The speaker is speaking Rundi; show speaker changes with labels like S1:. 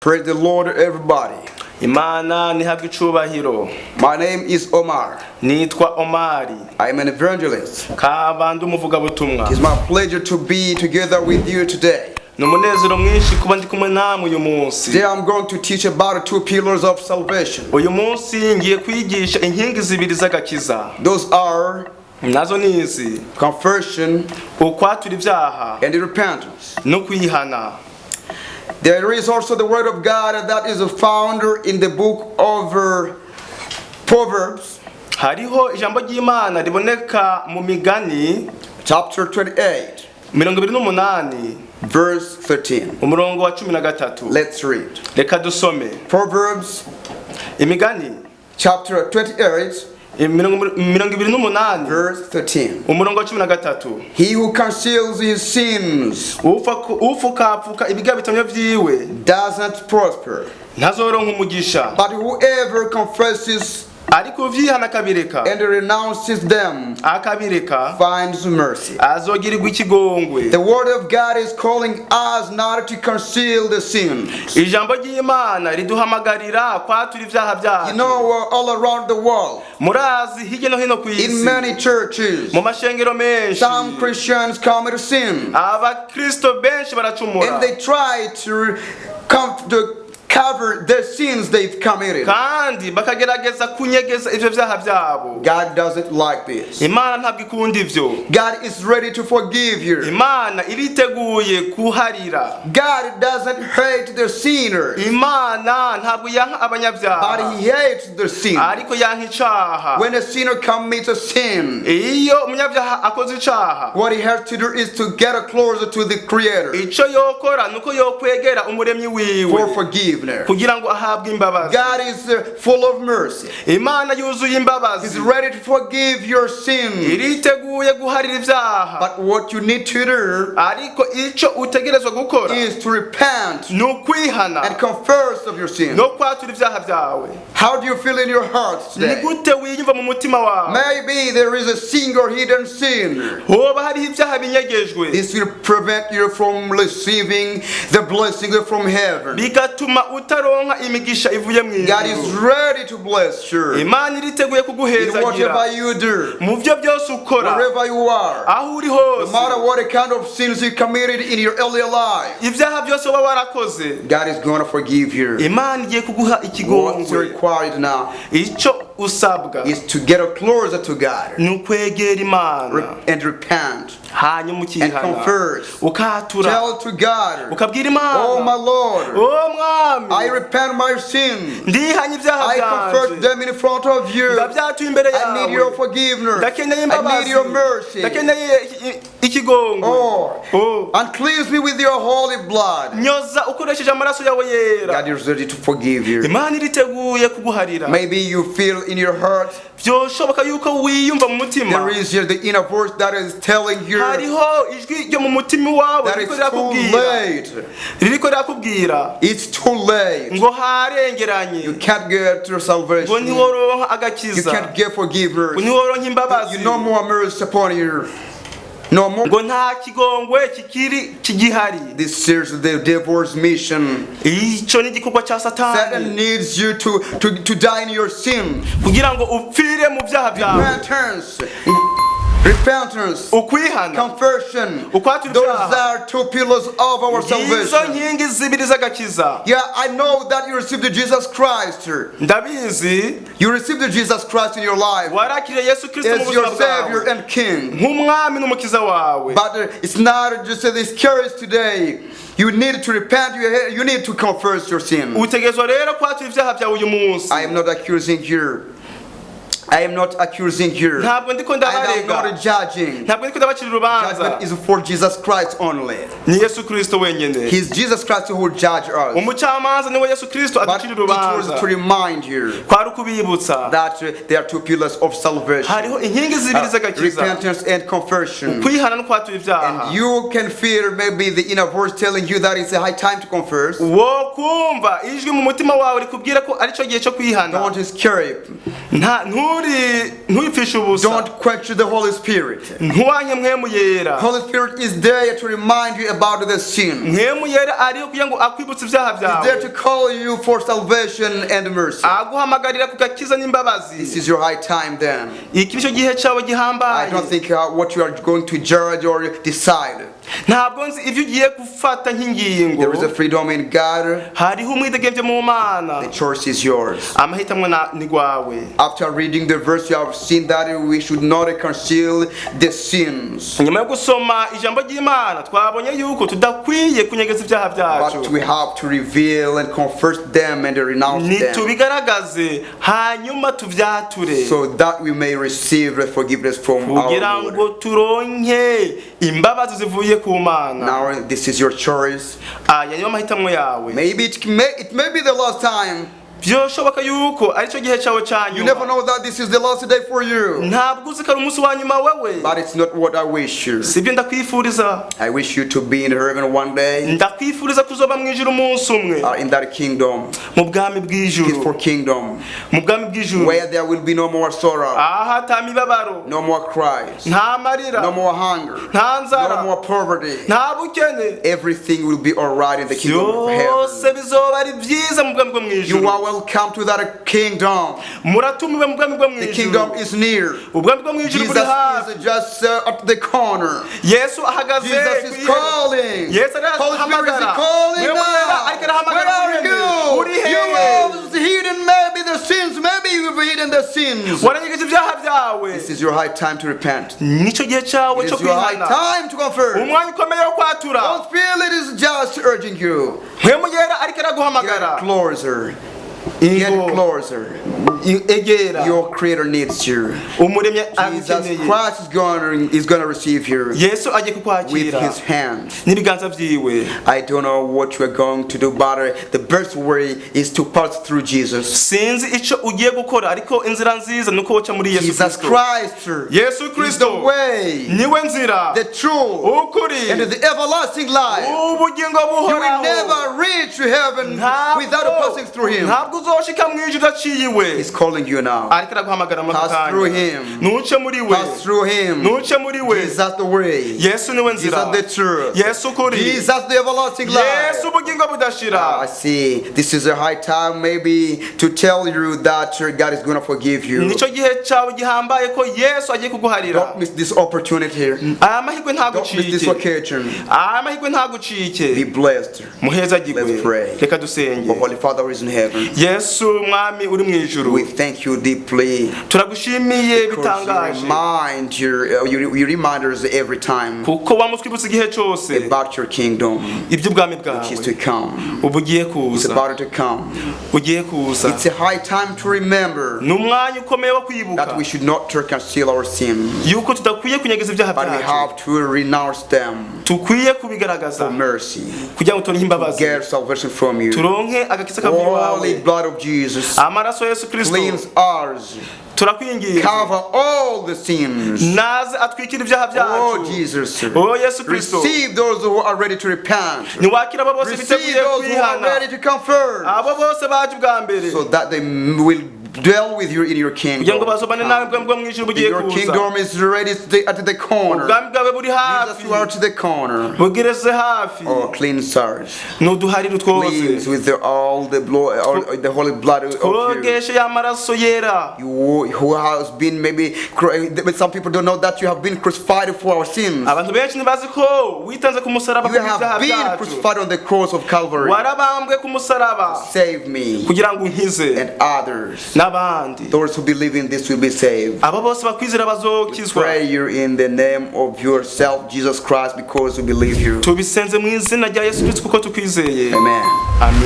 S1: Praise the Lord, everybody.
S2: Imana nihabwe icubahiro.
S1: My name is Omar.
S2: Nitwa Omari.
S1: I am an evangelist.
S2: Nkaba ndi umuvugabutumwa.
S1: It's my pleasure to be together with you today.
S2: Ni umunezero mwinshi kuba ndi kumwe namwe uyu munsi.
S1: Today I'm going to teach about two pillars of salvation.
S2: Uyu munsi ngiye kwigisha inkingi zibiri z'agakiza.
S1: Those are
S2: Nazo ni izi:
S1: confession
S2: ukwatura ibyaha
S1: and repentance.
S2: No kwihana.
S1: There is also the word of God that is found in the book of Proverbs,
S2: Hariho ijambo ry'Imana riboneka mu Migani
S1: chapter 28,
S2: 28,
S1: verse 13.
S2: umurongo wa 13.
S1: Let's read.
S2: Reka dusome.
S1: Proverbs
S2: Imigani
S1: chapter 28,
S2: 28,
S1: verse 13.
S2: umurongo wa 13.
S1: He who conceals his sins
S2: Upfukapfuka ibigabitanyo vyiwe
S1: doesn't prosper,
S2: ntazoronka umugisha,
S1: but whoever confesses
S2: ariko uvyihana akabireka
S1: and renounces them
S2: akabireka
S1: finds mercy.
S2: azogirirwa ikigongwe.
S1: The word of God is calling us not to conceal the sin.
S2: Ijambo ry'Imana riduhamagarira kwatura ibyaha byacu.
S1: All around the world,
S2: Murazi hirya no hino ku
S1: in
S2: isi,
S1: many churches,
S2: mu mashengero menshi,
S1: some Christians commit sin
S2: abakristo benshi baracumura
S1: and they try to cover the sins they've committed.
S2: kandi bakagerageza kunyegeza ivyo vyaha vyabo.
S1: God doesn't like this.
S2: Imana ntabwo ikunda ivyo.
S1: God is ready to forgive you.
S2: Imana iriteguye kuharira.
S1: God doesn't hate the sinner,
S2: Imana ntabwo yanka
S1: but
S2: abanyabyaha,
S1: He hates the sin.
S2: ariko yanka icaha.
S1: When a sinner commits a sin,
S2: Iyo umunyabyaha akoze icaha,
S1: what he has to do is to get closer to the Creator
S2: ico yokora nuko yokwegera umuremyi
S1: for
S2: wiwe
S1: forgiveness.
S2: Kugira ngo ahabwe imbabazi.
S1: God is full of mercy.
S2: Imana yuzuye
S1: He's
S2: imbabazi.
S1: Ready to forgive your sin.
S2: Iriteguye guharira ibyaha.
S1: But what you need to do
S2: Ariko ico utegerezwa gukora
S1: is to repent
S2: ni ukwihana
S1: and confess of your sin.
S2: no kwatura ibyaha byawe.
S1: How do you feel in your heart
S2: Ni
S1: today?
S2: gute wiyumva mu mutima wawe?
S1: Maybe there is a single hidden sin.
S2: Hoba hariho ibyaha binyegejwe.
S1: This will prevent you from receiving the blessing from heaven.
S2: Bigatuma utaronka imigisha ivuye mu
S1: God is
S2: ijuru.
S1: Ready to bless you
S2: Imana iriteguye
S1: in
S2: kuguhezagira
S1: whatever you do,
S2: mu byo byose ukora,
S1: wherever you are.
S2: Aho uri
S1: No
S2: hose.
S1: matter what kind of sins you committed in your earlier life,
S2: Ibyaha byose uba warakoze,
S1: God is going to forgive you.
S2: Imana igiye kuguha
S1: What's
S2: ikigongwe.
S1: Required now
S2: Icyo usabwa
S1: is to get closer to God
S2: ni ukwegera Imana
S1: and repent
S2: hanyuma
S1: and
S2: ukihana,
S1: confess.
S2: ukatura,
S1: Tell to God,
S2: ukabwira Imana,
S1: "Oh my Lord,
S2: "O mwami,
S1: I repent my sin.
S2: Ndihanye ibyaha
S1: I confess
S2: byanje,
S1: them in front of you.
S2: Ndabyatuye imbere
S1: I need your
S2: yawe,
S1: forgiveness.
S2: Ndakeneye
S1: I need
S2: imbabazi,
S1: your mercy.
S2: Ndakeneye ikigongwe.
S1: Oh,
S2: Oh.
S1: and cleanse me with your holy blood."
S2: Nyoza ukoresheje amaraso yawe yera."
S1: God is ready to forgive you.
S2: Imana iriteguye kuguharira.
S1: Maybe you feel in your heart
S2: Byoshoboka yuko wiyumva mu mutima
S1: there is here the inner voice that is telling you
S2: hariho ijwi ryo mu mutima wawe
S1: that
S2: ririko
S1: it's too
S2: rirakubwira,
S1: late.
S2: Ririko rirakubwira
S1: It's too late.
S2: Ngo harengeranye,
S1: You can't get your
S2: ngo
S1: salvation.
S2: ntiworonka
S1: You
S2: agakiza,
S1: can't get
S2: ngo
S1: forgiveness.
S2: ntiworonka imbabazi,
S1: You no more mercy upon you. No more.
S2: Ngo nta kigongwe kikiri kigihari.
S1: This is the devil's mission.
S2: Icyo ni igikorwa cya
S1: Satan
S2: Satani
S1: needs you to die in your sin.
S2: kugira ngo upfire mu byaha byawe.
S1: Repentance. Repentance.
S2: Ukwihana,
S1: Confession.
S2: Ukwatura
S1: Those
S2: ibyaha.
S1: Are two pillars of our
S2: Ngizo
S1: salvation.
S2: nkingi zibiri z'agakiza.
S1: Yeah, I know that you received Jesus Christ.
S2: Ndabizi
S1: You received Jesus Christ in your life
S2: warakiriye Yesu Kristo mu
S1: as your
S2: buzima
S1: Savior
S2: bwawe
S1: and King.
S2: nk'umwami n'umukiza wawe.
S1: But it's not just this curious today. You need to repent. You need to confess your sin.
S2: Utegerezwa rero kwatura ibyaha byawe uyu munsi.
S1: I am not accusing you. I am not accusing you.
S2: Ntabwo ndiko
S1: And I'm
S2: ndabarega,
S1: not judging.
S2: ntabwo ndiko ndabacira urubanza.
S1: Judgment is for Jesus Christ only.
S2: Ni Yesu Kristo wenyine.
S1: He's Jesus Christ who will judge us.
S2: Umucamanza niwe Yesu Kristo
S1: But
S2: aducira
S1: it was
S2: urubanza.
S1: to remind you
S2: Kwari ukubibutsa
S1: that there are two pillars of salvation:
S2: hariho inkingi zibiri z'agakiza,
S1: repentance and confession.
S2: kwihana no kwatura ibyaha.
S1: And you can feel maybe the inner voice telling you that it's a high time to confess.
S2: Wo kumva ijwi mu mutima wawe rikubwira ko aricyo gihe cyo kwihana.
S1: Don't escape.
S2: Nta nturi Ntuyipfishe ubusa.
S1: Don't quench the Holy Spirit.
S2: Ntiwanke Mpwemu Yera.
S1: Holy Spirit is there to remind you about the sin.
S2: Mpwemu Yera ariho kugira ngo akwibutse ibyaha
S1: He's there
S2: byawe.
S1: to call you for salvation and mercy.
S2: Aguhamagarira ku gakiza n'imbabazi.
S1: This is your high time then.
S2: Iki nicyo gihe cyawe
S1: I
S2: gihambaye.
S1: don't think what you are going to judge or decide.
S2: Ntabwo nzi ibyo ugiye gufata nk'ingingo.
S1: There is a freedom in God.
S2: Hariho umwidegemvyo mu Mana.
S1: The choice is yours.
S2: Amahitamo ni gwawe.
S1: After reading the verse, you have seen that we should not conceal the sins,
S2: Nyuma yo gusoma ijambo ry'Imana, twabonye yuko tudakwiye kunyegeza ibyaha byacu.
S1: But we have to reveal and confess them and renounce them
S2: Nitubigaragaze hanyuma tuvyature
S1: so that we may receive the forgiveness from our
S2: kugira
S1: Lord.
S2: ngo turonke imbabazi zivuye ku Mana.
S1: Now, this is your choice.
S2: Aya niyo mahitamo yawe.
S1: Maybe it may be the last time.
S2: Byoshoboka yuko aricyo gihe cyawe cya
S1: You never
S2: nyuma.
S1: Know that this is the last day for you.
S2: Ntabwo uzi ko ari umunsi wa nyuma wewe.
S1: But it's not what I wish you.
S2: Sibyo ndakwifuriza.
S1: I wish you to be in heaven one day,
S2: Ndakwifuriza kuzoba mu ijuru umunsi umwe,
S1: in that kingdom,
S2: mu bwami bw'ijuru,
S1: peaceful kingdom,
S2: mu bwami bw'ijuru,
S1: where there will be no more sorrow,
S2: aho ata mibabaro,
S1: no more cries,
S2: nta marira,
S1: no more hunger,
S2: nta nzara,
S1: no more poverty.
S2: Nta bukene.
S1: Everything will be alright in the kingdom of
S2: Byose
S1: heaven.
S2: bizoba ari byiza mu bwami bwo mu
S1: You
S2: ijuru.
S1: Are welcome to that kingdom.
S2: Muratumiwe mu bwami bwo mu
S1: The
S2: ijuru.
S1: kingdom is near.
S2: Ubwami bwo mu ijuru buri
S1: Jesus
S2: hafi.
S1: Is just at the corner.
S2: Yesu ahagaze
S1: Jesus
S2: ku
S1: is
S2: ihembe.
S1: Calling.
S2: Yesu
S1: Holy Spirit is
S2: arahamagara.
S1: Calling
S2: Mpwemu Yera
S1: now.
S2: ariko arahamagara
S1: Where are
S2: kuri
S1: you?
S2: Uri
S1: You
S2: hehe?
S1: Have hidden maybe the sins. Maybe you've hidden the sins.
S2: Warengeje ibyaha byawe.
S1: This is your high time to repent.
S2: Nicyo gihe cyawe
S1: It
S2: cyo
S1: is your high
S2: kwihana.
S1: Time to confess.
S2: Umwanya ukomeye wo kwatura.
S1: Holy Spirit is just urging you.
S2: Mpwemu Yera ariko araguhamagara.
S1: Get closer. Get
S2: Ingo.
S1: Closer.
S2: Egera.
S1: Your Creator needs you.
S2: Umuremyi
S1: Jesus
S2: agukeneye.
S1: Christ is gonna receive you
S2: Yesu agiye
S1: with
S2: kukwakira
S1: His hands.
S2: n'ibiganza byiwe.
S1: I don't know what you are going to do, but the best way is to pass through Jesus.
S2: Sinzi icyo ugiye gukora, ariko inzira nziza ni uko woca muri Yesu
S1: Jesus
S2: Kristo.
S1: Christ
S2: Yesu
S1: is the
S2: Kristo
S1: way,
S2: niwe nzira,
S1: the truth,
S2: ukuri,
S1: and the everlasting life.
S2: Ubugingo
S1: You will
S2: buhoraho.
S1: Never reach heaven without passing through Him.
S2: Ntabwo uzoshika mu ijuru udaciye iwe.
S1: He's calling you now.
S2: Ariko araguhamagara muri aka
S1: Pass through
S2: kanya.
S1: him.
S2: Ntuce muri we.
S1: Pass through Him.
S2: Ntuce muri we.
S1: Jesus the way.
S2: Yesu niwe nzira.
S1: Jesus the truth.
S2: Yesu ukuri.
S1: Jesus the everlasting life.
S2: Yesu ubugingo budashira.
S1: I see. This is a high time maybe to tell you that God is going to forgive you.
S2: Nicyo gihe cyawe gihambaye ko Yesu agiye kuguharira.
S1: Don't miss this opportunity.
S2: Aya mahirwe
S1: Don't miss this
S2: ntagucike.
S1: Occasion.
S2: Aya mahirwe ntagucike.
S1: Be blessed.
S2: Muhezagirwe.
S1: Let's pray.
S2: Reka dusenge.
S1: Oh, Holy Father who is in heaven,
S2: Yesu Mwami uri mu ijuru,
S1: we thank you deeply
S2: turagushimiye
S1: because you
S2: bitangaje
S1: remind your, you, you remind us every time
S2: kuko wamutwibutsa igihe cyose
S1: about your kingdom
S2: iby'ubwami
S1: which is
S2: bwawe
S1: to come.
S2: ubu ugiye
S1: It's
S2: kuza.
S1: About to come.
S2: Ugiye kuza.
S1: It's a high time to remember
S2: Ni umwanya ukomeye wo kwibuka
S1: that we should not conceal our sin,
S2: yuko tudakwiye kunyegeza ibyaha
S1: but we
S2: byacu,
S1: have to renounce them
S2: tukwiye kubigaragaza
S1: for mercy.
S2: Kugira ngo turonke imbabazi,
S1: Get salvation from you.
S2: Turonke agakiza kavuye
S1: Holy
S2: iwawe.
S1: Blood of Jesus,
S2: Amaraso ya Yesu Kristo,
S1: cleanse us,
S2: turakwinginze,
S1: cover all the sins.
S2: Naze atwikire ibyaha
S1: Oh
S2: byacu.
S1: Jesus,
S2: Oh Yesu Kristo,
S1: receive those who are ready to repent.
S2: Niwakira abo bose
S1: Receive
S2: biteguye
S1: those who are
S2: kwihana,
S1: ready to confess,
S2: abo bose baje ubwa mbere,
S1: so that they will dwell with you in your
S2: kugira ngo
S1: kingdom.
S2: bazobane nawe bwa bwo mu ijuru bugiye
S1: Your
S2: kuza.
S1: Kingdom is ready at the corner.
S2: Ubwami bwawe buri
S1: Jesus,
S2: hafi.
S1: You are to the corner.
S2: Bugereze hafi.
S1: Oh, cleanse us.
S2: Nuduharire utwoze.
S1: Cleanse with the, all the blood, all the holy blood of you.
S2: Twogeshe y'amaraso yera.
S1: You who has been maybe, but some people don't know that you have been crucified for our sins.
S2: Abantu benshi ntibazi ko witanze ku musaraba
S1: You
S2: kubw'ibyaha
S1: have been
S2: byacu.
S1: Crucified on the cross of Calvary.
S2: Warabambwe ku musaraba
S1: Save me
S2: kugira ngo unkize
S1: and others.
S2: N'abandi.
S1: Those who believe in this will be saved.
S2: Abo bose bakwizera bazokizwa.
S1: Pray you in the name of yourself, Jesus Christ, because we believe you.
S2: Tubisenze mu izina rya Yesu Kristo kuko tukwizeye.
S1: Amen.
S2: Amen.